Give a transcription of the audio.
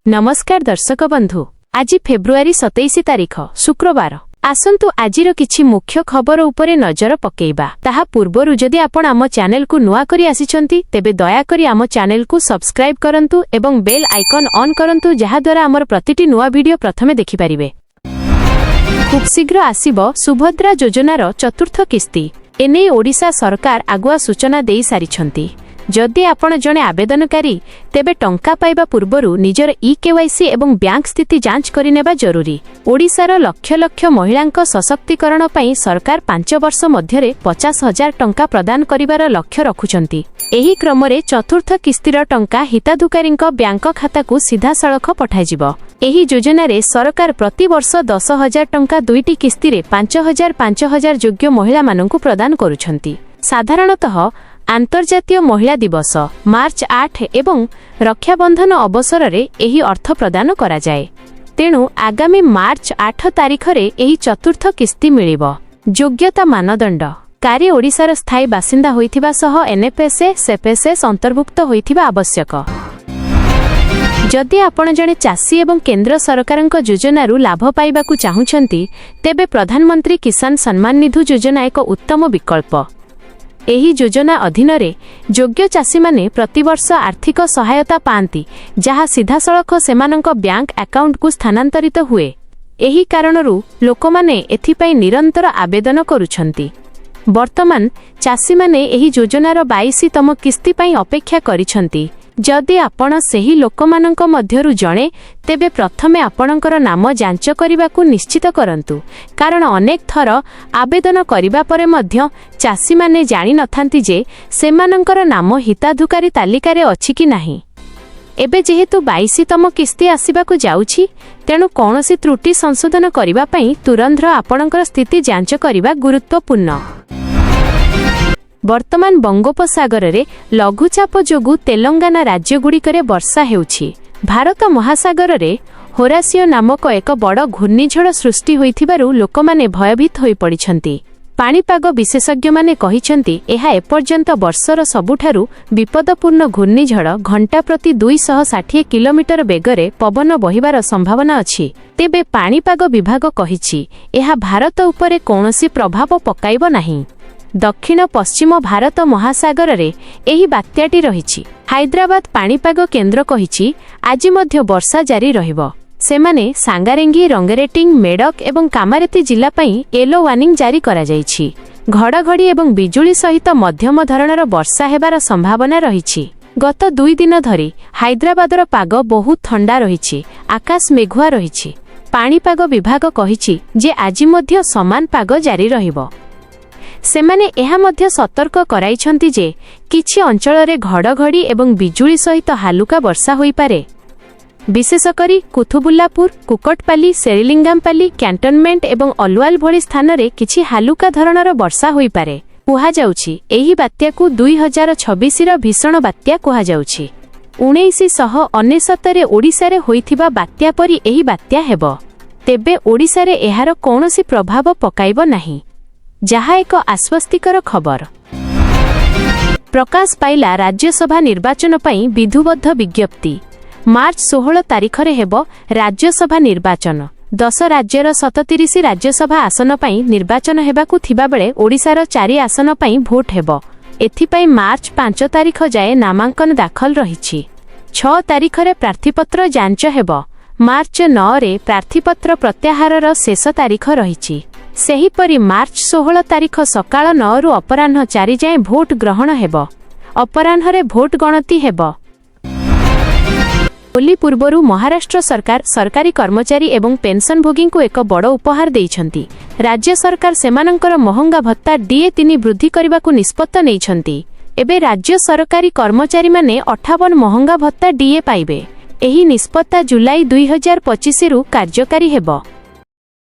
ନମସ୍କାର ଦର୍ଶକ ବନ୍ଧୁ, ଆଜି ଫେବୃଆରୀ 27 ତାରିଖ, ଶୁକ୍ରବାର। ଆସନ୍ତୁ ଆଜିର କିଛି ମୁଖ୍ୟ ଖବର ଉପରେ ନଜର ପକେଇବା। ତାହା ପୂର୍ବରୁ ଯଦି ଆପଣ ଆମ ଚ୍ୟାନେଲକୁ ନୂଆ କରି ଆସିଛନ୍ତି, ତେବେ ଦୟାକରି ଆମ ଚ୍ୟାନେଲକୁ ସବସ୍କ୍ରାଇବ କରନ୍ତୁ ଏବଂ ବେଲ୍ ଆଇକନ୍ ଅନ୍ କରନ୍ତୁ, ଯାହାଦ୍ୱାରା ଆମର ପ୍ରତିଟି ନୂଆ ଭିଡିଓ ପ୍ରଥମେ ଦେଖିପାରିବେ। ଖୁବଶୀଘ୍ର ଆସିବ ସୁଭଦ୍ରା ଯୋଜନାର ଚତୁର୍ଥ କିସ୍ତି। ଏନେଇ ଓଡ଼ିଶା ସରକାର ଆଗୁଆ ସୂଚନା ଦେଇସାରିଛନ୍ତି। ଯଦି ଆପଣ ଜଣେ ଆବେଦନକାରୀ, ତେବେ ଟଙ୍କା ପାଇବା ପୂର୍ବରୁ ନିଜର ଇ କେୱାଇସି ଏବଂ ବ୍ୟାଙ୍କ ସ୍ଥିତି ଯାଞ୍ଚ କରିନେବା ଜରୁରୀ। ଓଡ଼ିଶାର ଲକ୍ଷ ଲକ୍ଷ ମହିଳାଙ୍କ ସଶକ୍ତିକରଣ ପାଇଁ ସରକାର 5 ବର୍ଷ ମଧ୍ୟରେ 50,000 ଟଙ୍କା ପ୍ରଦାନ କରିବାର ଲକ୍ଷ୍ୟ ରଖୁଛନ୍ତି। ଏହି କ୍ରମରେ ଚତୁର୍ଥ କିସ୍ତିର ଟଙ୍କା ହିତାଧିକାରୀଙ୍କ ବ୍ୟାଙ୍କ ଖାତାକୁ ସିଧାସଳଖ ପଠାଯିବ। ଏହି ଯୋଜନାରେ ସରକାର ପ୍ରତିବର୍ଷ 10,000 ଟଙ୍କା ଦୁଇଟି କିସ୍ତିରେ 5,000 5,000 ଯୋଗ୍ୟ ମହିଳାମାନଙ୍କୁ ପ୍ରଦାନ କରୁଛନ୍ତି। ସାଧାରଣତଃ ଆନ୍ତର୍ଜାତୀୟ ମହିଳା ଦିବସ ମାର୍ଚ୍ଚ 8 ଏବଂ ରକ୍ଷାବନ୍ଧନ ଅବସରରେ ଏହି ଅର୍ଥ ପ୍ରଦାନ କରାଯାଏ। ତେଣୁ ଆଗାମୀ ମାର୍ଚ୍ଚ 8 ତାରିଖରେ ଏହି ଚତୁର୍ଥ କିସ୍ତି ମିଳିବ। ଯୋଗ୍ୟତା ମାନଦଣ୍ଡ: କାରୀ ଓଡ଼ିଶାର ସ୍ଥାୟୀ ବାସିନ୍ଦା ହୋଇଥିବା ସହ ଏନ୍ଏଫ୍ଏସ୍ଏ, ସେଫ୍ଏସ୍ଏସ୍ ଅନ୍ତର୍ଭୁକ୍ତ ହୋଇଥିବା ଆବଶ୍ୟକ। ଯଦି ଆପଣ ଜଣେ ଚାଷୀ ଏବଂ କେନ୍ଦ୍ର ସରକାରଙ୍କ ଯୋଜନାରୁ ଲାଭ ପାଇବାକୁ ଚାହୁଁଛନ୍ତି, ତେବେ ପ୍ରଧାନମନ୍ତ୍ରୀ କିଷାନ ସମ୍ମାନ ନିଧି ଯୋଜନା ଏକ ଉତ୍ତମ ବିକଳ୍ପ। ଏହି ଯୋଜନା ଅଧୀନରେ ଯୋଗ୍ୟ ଚାଷୀମାନେ ପ୍ରତିବର୍ଷ ଆର୍ଥିକ ସହାୟତା ପାଆନ୍ତି, ଯାହା ସିଧାସଳଖ ସେମାନଙ୍କ ବ୍ୟାଙ୍କ ଆକାଉଣ୍ଟକୁ ସ୍ଥାନାନ୍ତରିତ ହୁଏ। ଏହି କାରଣରୁ ଲୋକମାନେ ଏଥିପାଇଁ ନିରନ୍ତର ଆବେଦନ କରୁଛନ୍ତି। ବର୍ତ୍ତମାନ ଚାଷୀମାନେ ଏହି ଯୋଜନାର 22ତମ କିସ୍ତି ପାଇଁ ଅପେକ୍ଷା କରିଛନ୍ତି। ଯଦି ଆପଣ ସେହି ଲୋକମାନଙ୍କ ମଧ୍ୟରୁ ଜଣେ, ତେବେ ପ୍ରଥମେ ଆପଣଙ୍କର ନାମ ଯାଞ୍ଚ କରିବାକୁ ନିଶ୍ଚିତ କରନ୍ତୁ, କାରଣ ଅନେକ ଥର ଆବେଦନ କରିବା ପରେ ମଧ୍ୟ ଚାଷୀମାନେ ଜାଣିନଥାନ୍ତି ଯେ ସେମାନଙ୍କର ନାମ ହିତାଧିକାରୀ ତାଲିକାରେ ଅଛି କି ନାହିଁ। ଏବେ ଯେହେତୁ 22ତମ କିସ୍ତି ଆସିବାକୁ ଯାଉଛି, ତେଣୁ କୌଣସି ତ୍ରୁଟି ସଂଶୋଧନ କରିବା ପାଇଁ ତୁରନ୍ତ ଆପଣଙ୍କର ସ୍ଥିତି ଯାଞ୍ଚ କରିବା ଗୁରୁତ୍ୱପୂର୍ଣ୍ଣ। ବର୍ତ୍ତମାନ ବଙ୍ଗୋପସାଗରରେ ଲଘୁଚାପ ଯୋଗୁଁ ତେଲଙ୍ଗାନା ରାଜ୍ୟଗୁଡ଼ିକରେ ବର୍ଷା ହେଉଛି। ଭାରତ ମହାସାଗରରେ ହୋରାସିଓ ନାମକ ଏକ ବଡ଼ ଘୂର୍ଣ୍ଣିଝଡ଼ ସୃଷ୍ଟି ହୋଇଥିବାରୁ ଲୋକମାନେ ଭୟଭୀତ ହୋଇପଡ଼ିଛନ୍ତି। ପାଣିପାଗ ବିଶେଷଜ୍ଞମାନେ କହିଛନ୍ତି, ଏହା ଏପର୍ଯ୍ୟନ୍ତ ବର୍ଷର ସବୁଠାରୁ ବିପଦପୂର୍ଣ୍ଣ ଘୂର୍ଣ୍ଣିଝଡ଼। ଘଣ୍ଟା ପ୍ରତି 260 କିଲୋମିଟର ବେଗରେ ପବନ ବହିବାର ସମ୍ଭାବନା ଅଛି। ତେବେ ପାଣିପାଗ ବିଭାଗ କହିଛି, ଏହା ଭାରତ ଉପରେ କୌଣସି ପ୍ରଭାବ ପକାଇବ ନାହିଁ। ଦକ୍ଷିଣ ପଶ୍ଚିମ ଭାରତ ମହାସାଗରରେ ଏହି ବାତ୍ୟାଟି ରହିଛି। ହାଇଦ୍ରାବାଦ ପାଣିପାଗ କେନ୍ଦ୍ର କହିଛି, ଆଜି ମଧ୍ୟ ବର୍ଷା ଜାରି ରହିବ। ସେମାନେ ସାଙ୍ଗାରେଙ୍ଗି, ରଙ୍ଗରେଟିଂ, ମେଡକ ଏବଂ କାମାରେତି ଜିଲ୍ଲା ପାଇଁ ୟେଲୋ ୱାର୍ଣ୍ଣିଂ ଜାରି କରାଯାଇଛି। ଘଡ଼ଘଡ଼ି ଏବଂ ବିଜୁଳି ସହିତ ମଧ୍ୟମ ଧରଣର ବର୍ଷା ହେବାର ସମ୍ଭାବନା ରହିଛି। ଗତ 2 ଦିନ ଧରି ହାଇଦ୍ରାବାଦର ପାଗ ବହୁତ ଥଣ୍ଡା ରହିଛି। ଆକାଶ ମେଘୁଆ ରହିଛି। ପାଣିପାଗ ବିଭାଗ କହିଛି ଯେ ଆଜି ମଧ୍ୟ ସମାନ ପାଗ ଜାରି ରହିବ। ସେମାନେ ଏହା ମଧ୍ୟ ସତର୍କ କରାଇଛନ୍ତି ଯେ କିଛି ଅଞ୍ଚଳରେ ଘଡ଼ଘଡ଼ି ଏବଂ ବିଜୁଳି ସହିତ ହାଲୁକା ବର୍ଷା ହୋଇପାରେ। ବିଶେଷ କରି କୁଥୁବୁଲ୍ଲାପୁର, କୁକଟପାଲି, ସେରିଲିଙ୍ଗାମପାଲି, କ୍ୟାଣ୍ଟନମେଣ୍ଟ ଏବଂ ଅଲୱାଲ ଭଳି ସ୍ଥାନରେ କିଛି ହାଲୁକା ଧରଣର ବର୍ଷା ହୋଇପାରେ। କୁହାଯାଉଛି, ଏହି ବାତ୍ୟାକୁ 2026ର ଭୀଷଣ ବାତ୍ୟା କୁହାଯାଉଛି। 1999ରେ ଓଡ଼ିଶାରେ ହୋଇଥିବା ବାତ୍ୟା ପରି ଏହି ବାତ୍ୟା ହେବ। ତେବେ ଓଡ଼ିଶାରେ ଏହାର କୌଣସି ପ୍ରଭାବ ପକାଇବ ନାହିଁ, ଯାହା ଏକ ଆଶ୍ୱସ୍ତିକର ଖବର। ପ୍ରକାଶ ପାଇଲା ରାଜ୍ୟସଭା ନିର୍ବାଚନ ପାଇଁ ବିଧୁବଦ୍ଧ ବିଜ୍ଞପ୍ତି। ମାର୍ଚ୍ଚ 16 ତାରିଖରେ ହେବ ରାଜ୍ୟସଭା ନିର୍ବାଚନ। 10 ରାଜ୍ୟର 37 ରାଜ୍ୟସଭା ଆସନ ପାଇଁ ନିର୍ବାଚନ ହେବାକୁ ଥିବାବେଳେ ଓଡ଼ିଶାର ଚାରି ଆସନ ପାଇଁ ଭୋଟ ହେବ। ଏଥିପାଇଁ ମାର୍ଚ୍ଚ 5 ତାରିଖ ଯାଏ ନାମାଙ୍କନ ଦାଖଲ ରହିଛି। 6 ତାରିଖରେ ପ୍ରାର୍ଥୀପତ୍ର ଯାଞ୍ଚ ହେବ। ମାର୍ଚ୍ଚ 9ରେ ପ୍ରାର୍ଥୀପତ୍ର ପ୍ରତ୍ୟାହାରର ଶେଷ ତାରିଖ ରହିଛି। ସେହିପରି ମାର୍ଚ୍ଚ 16 ତାରିଖ ସକାଳ 9ରୁ ଅପରାହ୍ନ 4 ଯାଏଁ ଭୋଟ ଗ୍ରହଣ ହେବ। ଅପରାହ୍ନରେ ଭୋଟ ଗଣତି ହେବ। ହୋଲି ପୂର୍ବରୁ ମହାରାଷ୍ଟ୍ର ସରକାର ସରକାରୀ କର୍ମଚାରୀ ଏବଂ ପେନ୍ସନଭୋଗୀଙ୍କୁ ଏକ ବଡ଼ ଉପହାର ଦେଇଛନ୍ତି। ରାଜ୍ୟ ସରକାର ସେମାନଙ୍କର ମହଙ୍ଗା ଭତ୍ତା ଡିଏ 3 ବୃଦ୍ଧି କରିବାକୁ ନିଷ୍ପତ୍ତି ନେଇଛନ୍ତି। ଏବେ ରାଜ୍ୟ ସରକାରୀ କର୍ମଚାରୀମାନେ 58 ମହଙ୍ଗା ଭତ୍ତା ଡିଏ ପାଇବେ। ଏହି ନିଷ୍ପତ୍ତି ଜୁଲାଇ 2025ରୁ କାର୍ଯ୍ୟକାରୀ ହେବ।